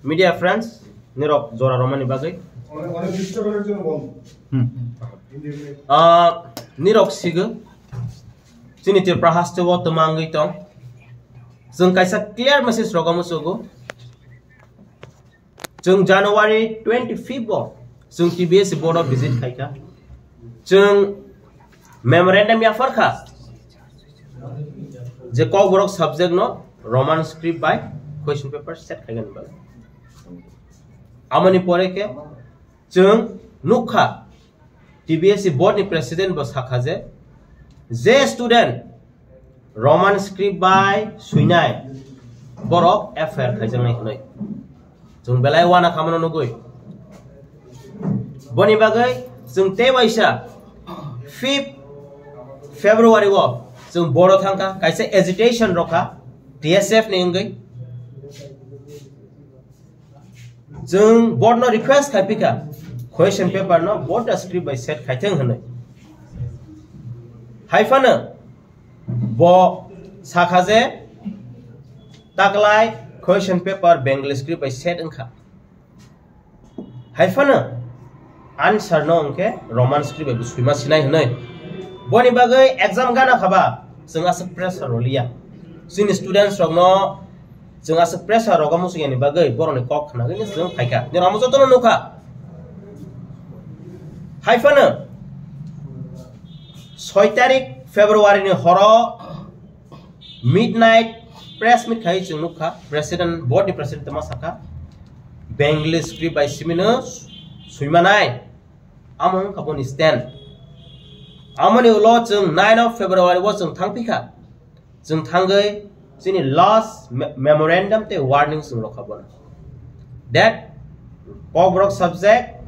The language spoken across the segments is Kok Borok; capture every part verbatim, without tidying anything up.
Media friends, nirok jora romani bagwi. Ah, nirok sigo. Chini Tripura haste o twmangwi tong. Chwng kaisa clear message rogo musugo. Chwng January twenty fifth o chwng T B S board o visit khaikha. Chwng memorandum yapharkha je Kokborok subject no Roman script bai question paper set khaigani bagwi. Amoni pore khe chwng nukha T B S board ni president bo sakha je, je student Roman script bai swinai borok F I R khaijaknai hwnwi. Chwng belai wana khamano nugwi. Boni bagwi chwng tei waisa fifth February o chwng board o thangkha, kaisa agitation rokha T S F ni wngwi. Chwng board no request khai phikha, question paper no board da script bai set khai theng hwnwi. Hai phano bo sakha je taklai question paper Bengali script bai set wngkha. Hai phano answer no hwnkhe Roman script bai bo swima sinai hwnwi. Boni bagwi exam gana khaba chwng aswk pressure roliya. Chini students rokno chwng aswk pressure rogo muchung yani bagwi borokni kok khnagwi chwng phaikha. Nirok jotono nukha. Hai phano soi tarik February ni horo midnight press meet khai chwng nukha, president, board ni president tama sakha, Bengali script bai simino suimanai, amo wngkha boni stand. Amoni ulo chwng nine of February o chwng thangphikha, chwng thangwi chini last me-, memorandum tei warning chwng rokha bono. That Kokborok subject,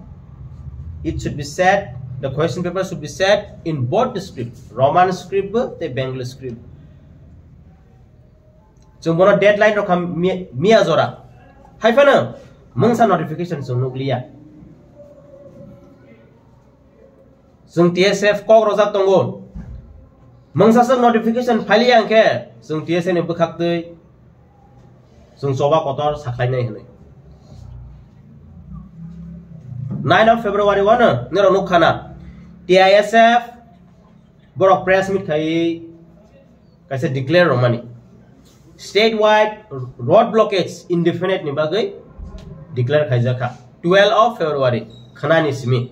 it should be set, the question paper should be set in both the script, Roman script bo tei Bengali script. Chwng bono deadline rokha mi-, miya jora. Hai phano mungsa notification chwng nukliya. Chwng T S F kok rojak tongo. Mungsa chwng notification phailiya hwnkhe chwng T S F ni bwkhaktwi chwng choba kotor sakhlainai hwnwi. Nine of February o no nirok nukha na T I S F borok press meet khaiwi kaisa declare romani. Statewide road blockage indefinite ni bagwi declare khaijakha twelve of February khnani simi.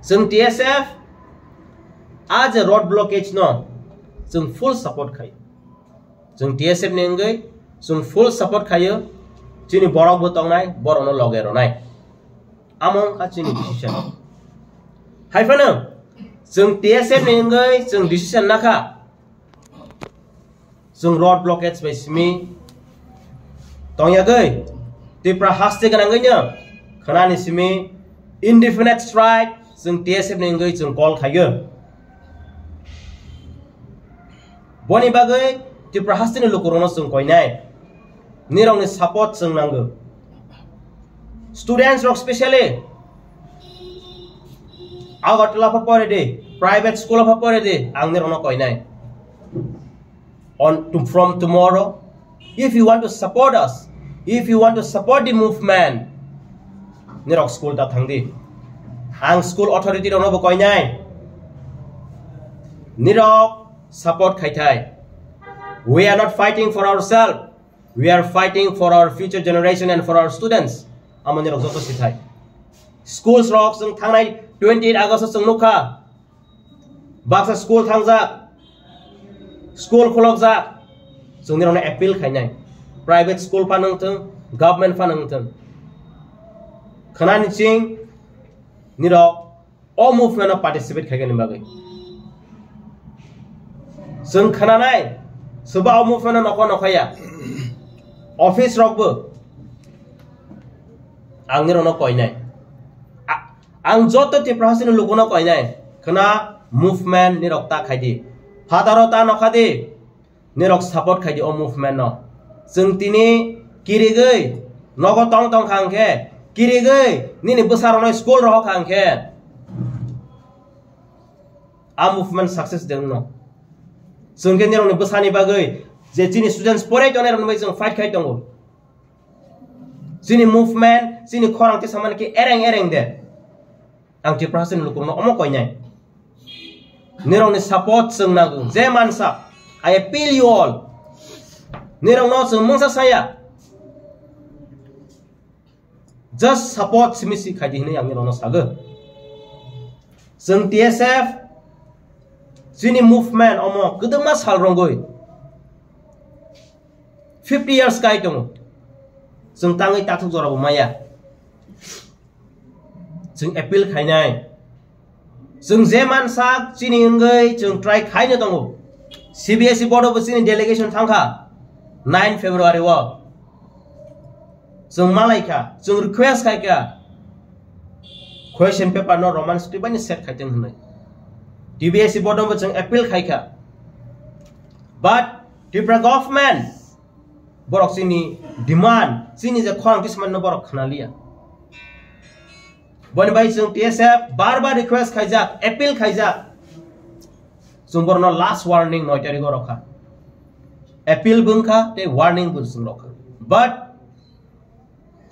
Chwng T S F a je road blockage no chwng full support khai. Chwng T S F ni wngwi chwng full support khaio, chini borok bo tongnai, borokno loge rwnai. Amo wngkha chini decision. Hai phano chwng T S F ni wngwi chwng decision nakha. Chwng road blockage bai simi tongyagwi Tripura haste gwnangwino khnani simi indefinite strike chwng T S F ni wngwi chwng call khaio. Boni bagwi Tripura hasteni lukurokno chwng koinai. Nirokni support chwng nango. Students rok specially Agartala pha pore di, private school pha pore di, ang nirokno koinai. On to, from tomorrow, if you want to support us, if you want to support the movement, nirok school ta thang di. Ang school authority rokno bo koinai. Nirok support khai thai. We are not fighting for ourselves. We are fighting for our future generation and for our students. Amo nirok joto si thai. Schools rok chwng thangnai twenty eight August o chwng nukha. Baksa school thangjak, school khulokjak, chwng nirokno appeal khainai. Private school pha nangthwng, government pha nangthwng. Khnani ching nirok o movement o participate khaikani bagwi. Chwng khnanai, soba o movement o nokho nokhaya. Office rokbo ang nirokno koinai. A-, Ang joto Tripura hasteni lukuno koinai, khwna movement nirok ta khaidi. Phataro ta nokhadi, nirok support khaidi o movement no. Chwng tini kirigwi nogo tong tong kha hwnkhe, kirigwi nini bwsarokno school rohor kha hwnkhe, a movement success de wngno. Chwng khe nirokni bwsani bagwi je chini students porai tongnai rokni bagwi chwng fight khai tongo. Chini movement, chini khorang twi samani khe ereng ereng de. Ang Tiprasani lukurokno omo koinai. Nirokni support chwng nango. Je mansa, I appeal you all. Nirokno chwng mungsa saya. Just support simi si khaidi hinwi ang nirokno sago. Chwng T S F, chini movement omo kwdwma sal rwngwi fifty years kai tongo. Chwng tangwi tathuk jorabo maya. Chwng appeal khainai. Chwng je mansak chini wngwi chwng try khaino tongo. C B S E board bo chini delegation thangkha nine February o. Chwng malaikha, chwng request khaikha. Question paper no Roman script bai set khaiteng hwnwi. T B S E board no bo chwng appeal khaikha. But Tripura government borok chini demand, chini je khorang tisman no borok khna liya. Boni bai chwng T S F bar bar request khaijak, appeal khaijak. Chwng borokno last warning noi tarikh o rokha. Appeal bo wngkha tei warning bo chwng rokha. But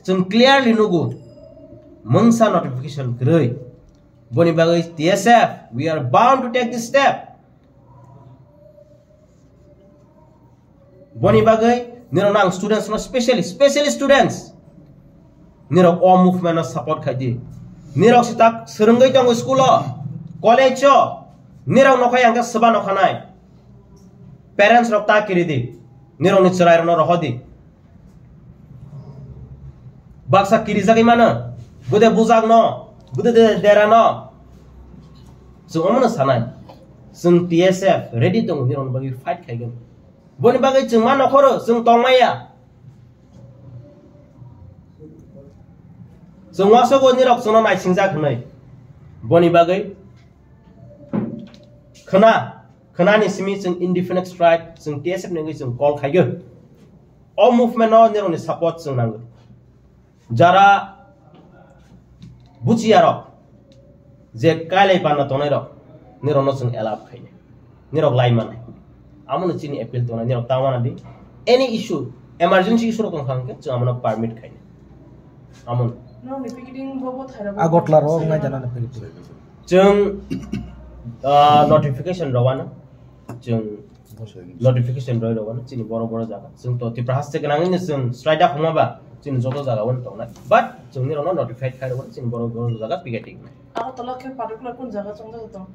chwng clearly nugo mungsa notification kwrwi. Boni bagwi T S F, we are bound to take this step. Boni bagwi nirokno ang students no specially, specially students, nirok o movement no support khaidi. Nirok sitak swrwngwi tongo school o, college o, nirok nokhai ang khe swba nokhanai. Parents rok ta kiridi, nirokni chwrai rokno rohordi. Baksa kirijagwi mano, bude bujakno, bude de-, derano. Chwng omono sanai. Chwng T S F ready tongo, nirokni bagwi fight khaigwn. Boni bagwi chwng ma nokhoro, chwng tongmaya. Chwng wasogo nirok chwngno naisingjak hwnwi. Boni bagwi khwna, khwnani simi chwng indefinite strike, chwng T S F ni wngwi chwng call khaigwn. O movement no nirokni support chwng nango. Jara buchiyarok je kailai banna tongnai rok, nirokno chwng allow khainai, nirok lai manai. Amono chini appeal tongnai, nirok ta wana di. Any issue, emergency issue rok tongkha hwnkhe chwng amono permit khainai. Amono. Nokni picketing bo bo thairok. Agartala ro ngai jana ni picketing. Chwng, ah, notification rwano. Chwng notification roi rwano chini boro boro jaga. Chwng to Tripura haste gwnangwi no chwng sraida khoma ba chini joto jaga wano tongnai. But chwng nirokno notified khai rwano chini boro boro jaga picketing. Agartala khe particular kun jaga chwng jaga tong?